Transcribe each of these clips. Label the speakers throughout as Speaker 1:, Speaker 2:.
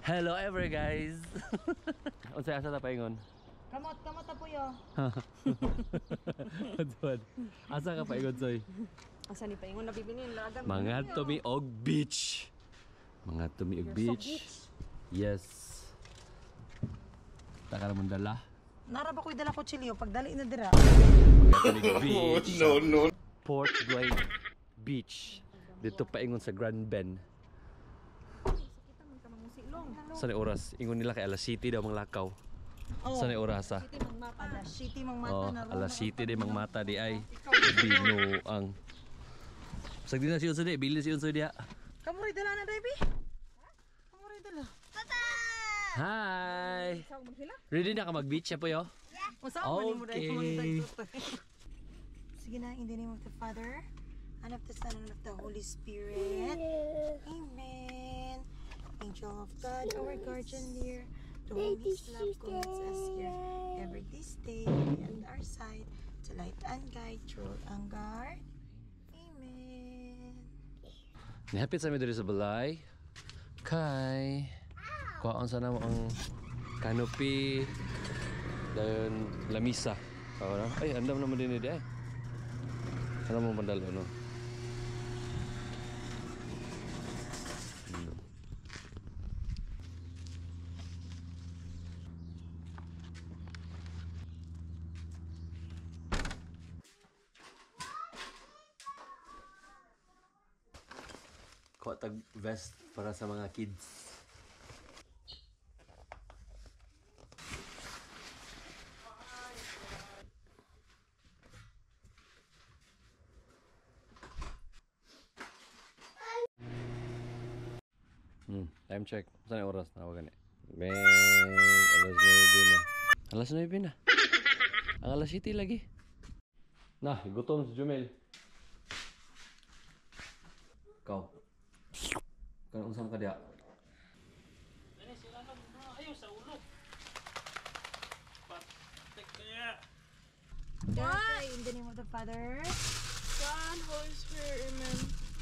Speaker 1: Hello ever guys. Unsay asa ta paingon?
Speaker 2: Kamot, kamot na po yo.
Speaker 1: Adwan. Asa ka paingon, Soy?
Speaker 2: Asa ni paingon na bibinin lagan.
Speaker 1: Mga tumi og beach. Mga tumi og beach. Yes. Taka na mong dala.
Speaker 2: Nara ba ko'y dala ko chilio pagdali na dira.
Speaker 1: Mga tumi og beach. No, no. Port Blake Beach. Dito paingon sa Grand Bend. Sa ni oras, ingon nila kay alas 7 daw manglakaw.
Speaker 2: Oh.
Speaker 1: Sa ni oras ah.
Speaker 2: Alas 7 mang mata
Speaker 1: Oh,
Speaker 2: na ron.
Speaker 1: alas 7 di mang mata di ay. Binuang. Sag di na si Unso di, bili si Unso diya.
Speaker 2: Kamu rin dala na, baby? Kamu rin dala.
Speaker 1: Hi! Ready na ka mag-beach siya po yo?
Speaker 2: Unsa man nimo
Speaker 1: Okay.
Speaker 2: dahil Sige na, in the name of the Father, and of the Son, and of the Holy Spirit. Amen. Angel of God, our guardian dear, to whom His love commits us here, ever this day, be at our side, to light and guide, truth and guard. Amen.
Speaker 1: Nihapit sa mi diri sa balay. Kay kuhaon sa namo ang canopy dayon lamisa. Oo na. Ay, andam naman din ni ay. Ano mo mandalo no? Kuha tag vest para sa mga kids. Time check. Saan yung oras? Nawagan eh. Bang, alas 9 na. Alas 9 na. Ang alas 7 lagi. Nah, gutom si Jumel. Ikaw. Kano unsang ka diya?
Speaker 2: Why? In the name of the Father,
Speaker 3: Son, Holy Spirit, amen.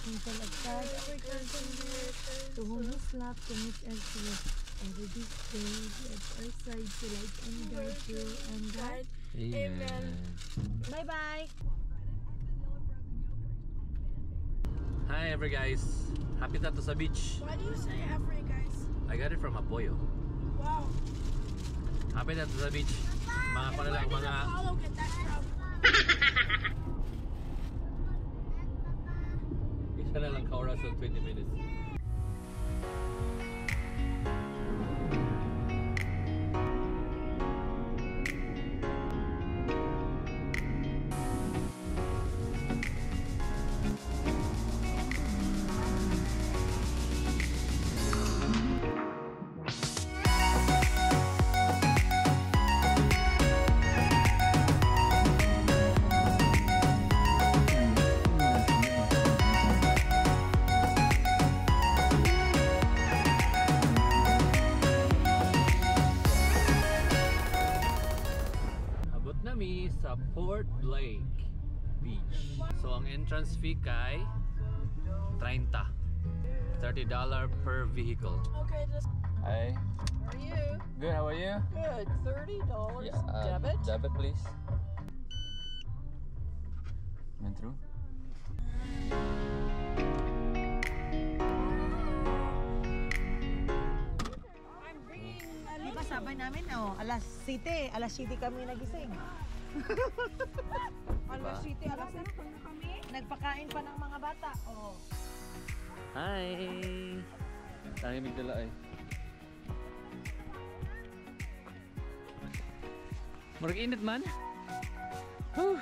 Speaker 2: Angel of God, our guardian dear, to whom His love commits us here, ever this day, be at our side, to light and guide, true and guard.
Speaker 3: Amen.
Speaker 2: Bye-bye!
Speaker 1: Hi ever guys. Happy ta to sa beach.
Speaker 3: Why do you say every, guys?
Speaker 1: I got it from Apoyo.
Speaker 3: Wow.
Speaker 1: Happy ta to sa beach. Mga kuno
Speaker 3: Where
Speaker 1: lang,
Speaker 3: did
Speaker 1: mga
Speaker 3: Apollo get that from?
Speaker 1: Isa na lang ka oras sa 20 minutes. Abot nami sa Port Blake Beach. So ang entrance fee kay 30. $30 per vehicle.
Speaker 3: Okay, just.
Speaker 1: Hi.
Speaker 3: How are you?
Speaker 1: Good, how are you?
Speaker 3: Good. $30 debit.
Speaker 1: Debit please. Went through?
Speaker 2: Di ba sabay namin, oh, alas 7, alas 7 kami nagising.
Speaker 3: Alas 7, alas 7 na kami.
Speaker 2: Nagpakain pa ng mga bata, oh.
Speaker 1: Hi! Tayo migdala eh. Murag init man. Whew.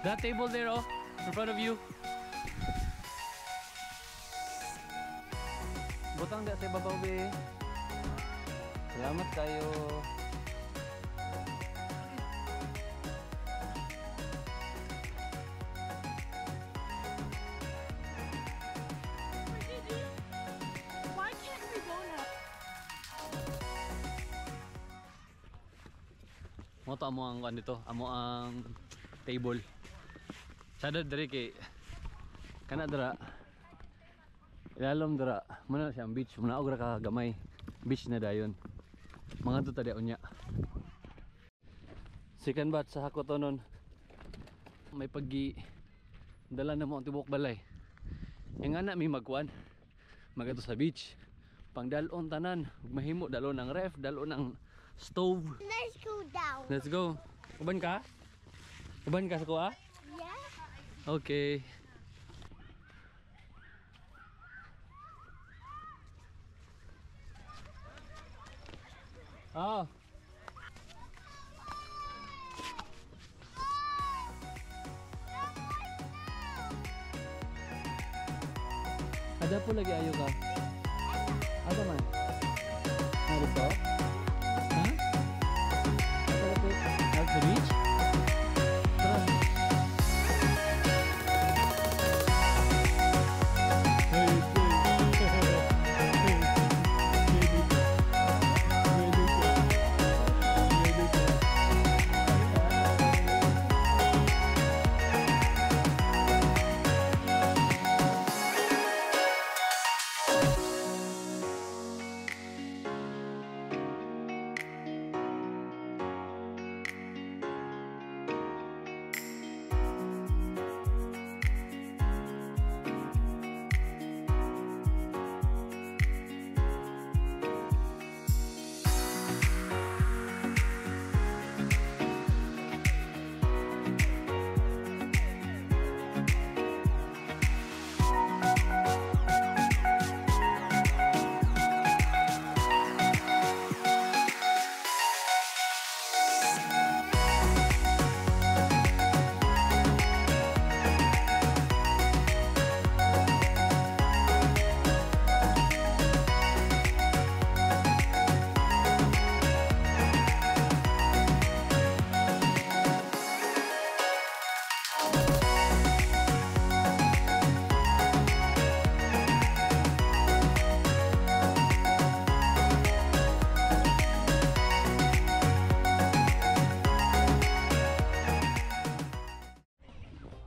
Speaker 1: That table there, oh, in front of you. Butang di sa ibabaw, be. Salamat kayo.
Speaker 3: Why can't we go now?
Speaker 1: Mo to amo ang ano dito, amo ang table. Sada diri kay kana dira. Ilalom dira, muna siya ang beach, muna og ra ka gamay. Beach na dayon. Mga to ta unya. Second batch sa Hakotonon. May paggi dala na mo ang tibok balay. Yung nga na may magkuan. Magadto sa beach. Pangdalon tanan, ug mahimo dalon ang ref, dalon ang stove.
Speaker 4: Let's go down.
Speaker 1: Let's go. Uban ka? Uban ka sa kuha?
Speaker 4: Yeah.
Speaker 1: Okay. Ah. Ada po lagi ayo ka. Ada man. Narito? Ha? Ada po. At the beach? Tara.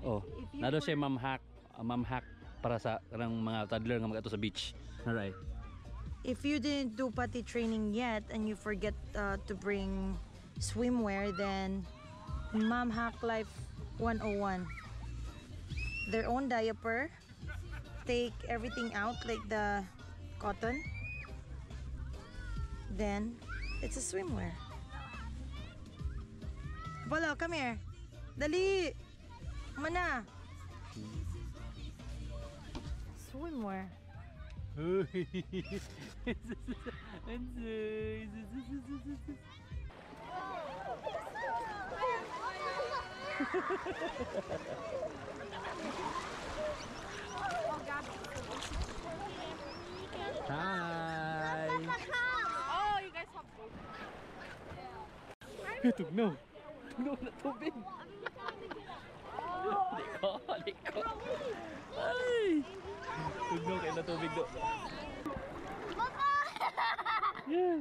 Speaker 1: Oh, nado siya ma'am hack, ma'am hack para sa kanang mga toddler nga magadto sa beach. Alright.
Speaker 2: If you didn't do potty training yet and you forget to bring swimwear, then Mom Hack Life 101. Their own diaper. Take everything out like the cotton. Then it's a swimwear. Apollo, come here. Dali! Mana! Swimwear.
Speaker 1: Hi!
Speaker 3: Oh, you guys have both.
Speaker 1: Tugnaw. Tugnaw na tubig. Liko, liko. Ay! Tugnaw kayo na tubig do. Yeah.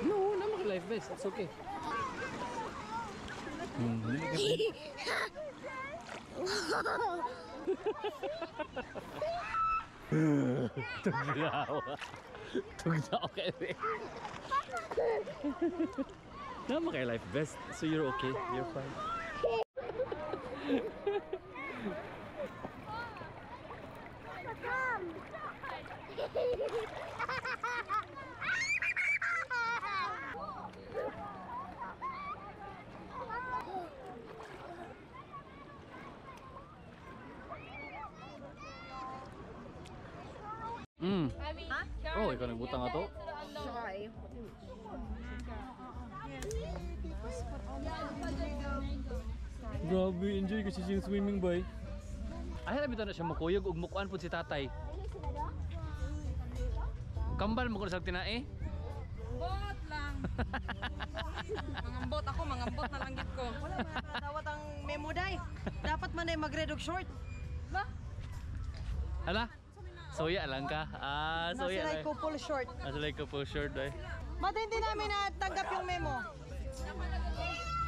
Speaker 1: No, na maka life vest. It's okay. Tugnaw. Tugnaw kayo eh. Nama kay life vest. So you're okay. You're fine.
Speaker 4: Come.
Speaker 1: Oh, ikaw nagbutang ato?
Speaker 3: Sorry.
Speaker 1: Grabe, enjoy kasi siyang swimming boy. Ay, bitaw na siya makuyog ug mukuan pud si tatay. Kambal mo ko sa tinae.
Speaker 3: Bot lang. Mangambot ako, mangambot na lang gid ko.
Speaker 2: Wala man nadawat ang memo day. Dapat man ay mag-red og short.
Speaker 3: Ba?
Speaker 1: Hala? Soya lang ka. Ah, soya
Speaker 2: Nasa
Speaker 1: lang.
Speaker 2: couple short.
Speaker 1: Nasa like couple short ay.
Speaker 2: Ba't hindi namin natanggap yung memo?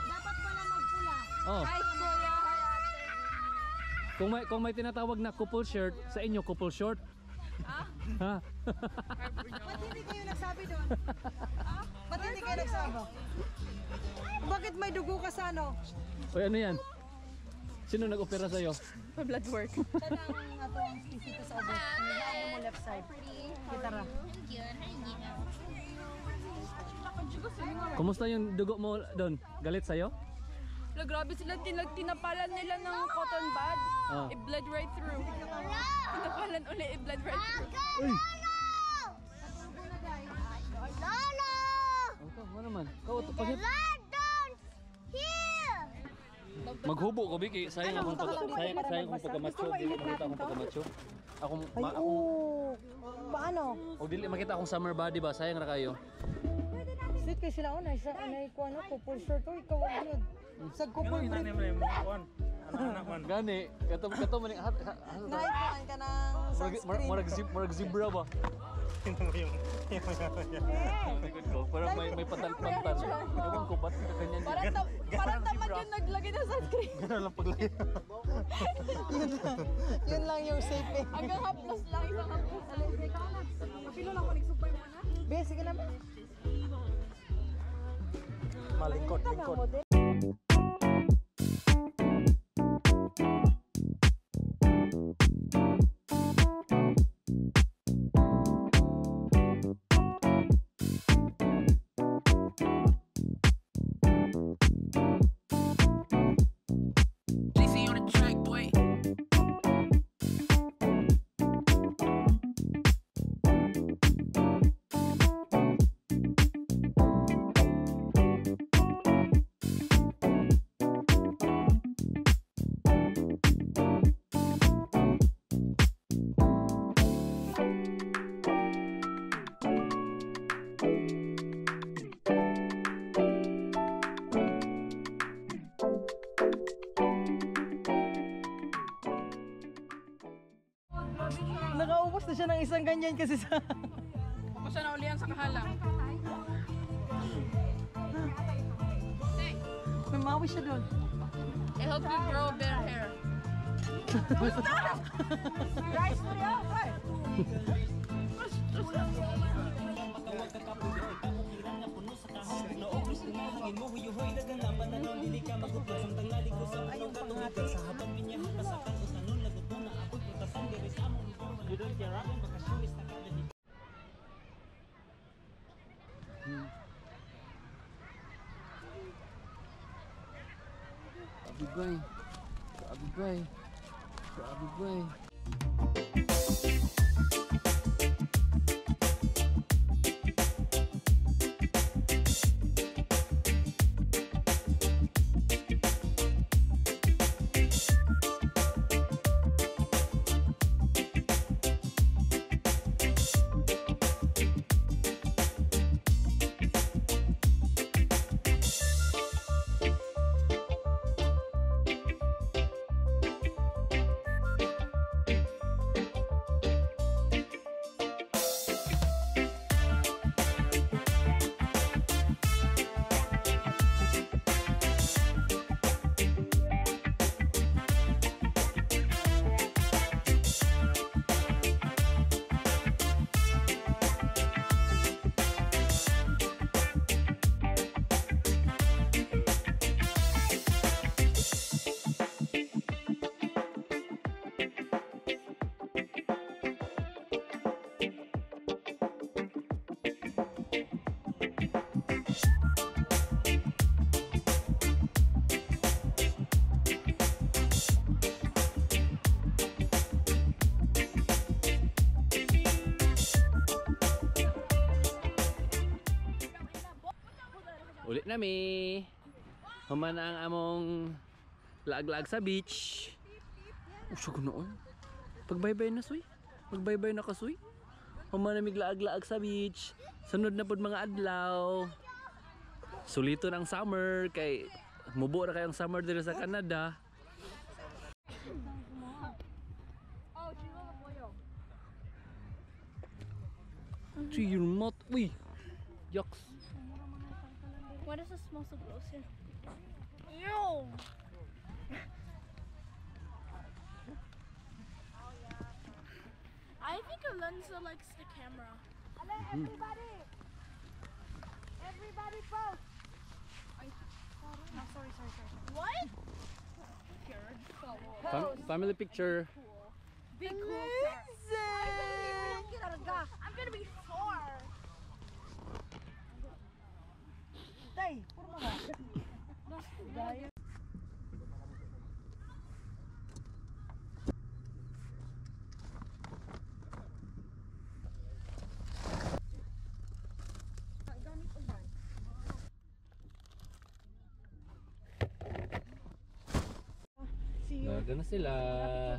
Speaker 2: Dapat pala magpula.
Speaker 1: Oh.
Speaker 3: Hi kuya, hi ate.
Speaker 1: Kung may tinatawag na couple shirt, sa inyo couple short. Ha?
Speaker 2: Ba't hindi kayo nagsabi doon? Ba't hindi kayo nagsabi? Bakit may dugo ka sa ano?
Speaker 1: Oy, ano yan? Sino nag-opera sa'yo?
Speaker 3: Blood work.
Speaker 2: Siya na ang atong sisito sa ubos. Ano mo left side. Gitara.
Speaker 1: Kumusta yung dugo mo doon? Galit sa'yo?
Speaker 3: Lo, grabe sila, tinapalan nila ng cotton bud.
Speaker 1: Ah.
Speaker 3: It bled right through. Tinapalan uli, it bled right through.
Speaker 1: Uy!
Speaker 4: Lolo!
Speaker 1: Ang ka naman. Ikaw, ito, pag
Speaker 4: London's here!
Speaker 1: Maghubo ko, Vicky. Sayang akong pagkamacho. Dili makita akong pagkamacho. Akong,
Speaker 2: Ay,
Speaker 1: ma, akong,
Speaker 2: oo. Paano?
Speaker 1: o dili makita akong summer body ba? Sayang ra kayo.
Speaker 2: Sweet kay sila oh, nasa anay ko ano, couple shirt oh, ikaw ang yun. Sa couple brief.
Speaker 1: Gani, kato kato man ha, ha, ha,
Speaker 2: Naikuan ka ng sunscreen.
Speaker 1: murag zebra ba? Likod ko, parang may patal-pantal. Ewan ko ba't kaganyan.
Speaker 3: Parang tamad yung naglagay ng sunscreen.
Speaker 1: Ganun lang paglagay.
Speaker 2: Yun lang yung safe eh.
Speaker 3: Hanggang haplos lang, isang haplos lang. Kapilo lang ko, nagsupay mo na.
Speaker 2: Be, sige na ba?
Speaker 5: Malingkot, lingkot.
Speaker 6: JC on the track, boy.
Speaker 2: Nakaubos na siya ng isang ganyan kasi sa...
Speaker 3: Ako siya na ulihan sa kahalang.
Speaker 2: Namawi siya doon.
Speaker 3: It helps you grow better hair.
Speaker 1: Abigay. Abigay. Abigay. Ulit nami. Human ang among laag-laag sa beach. Usog noon. Pag-bye-bye na suy. Mag-bye-bye na ka suy. Human na laag-laag sa beach. Sunod na pud mga adlaw. Suliton ang summer kay mubo ra kayong summer diri sa Canada. To your mouth. Uy. Yucks.
Speaker 4: Why does it smell so gross here? Ew! I think Alonzo likes the camera.
Speaker 3: Everybody! Everybody pose!
Speaker 2: No, sorry, sorry, sorry.
Speaker 4: What?
Speaker 1: Family picture.
Speaker 3: Be cool.
Speaker 4: I'm gonna be 4.
Speaker 2: Tay, puro ba? See you.
Speaker 1: Laga na sila.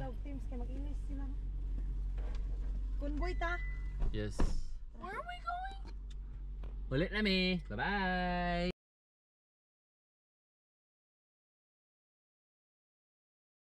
Speaker 2: Dog teams kay mag-inis sila. Convoy ta.
Speaker 1: Yes.
Speaker 4: Where are we going?
Speaker 1: Ulit na mi. Bye-bye.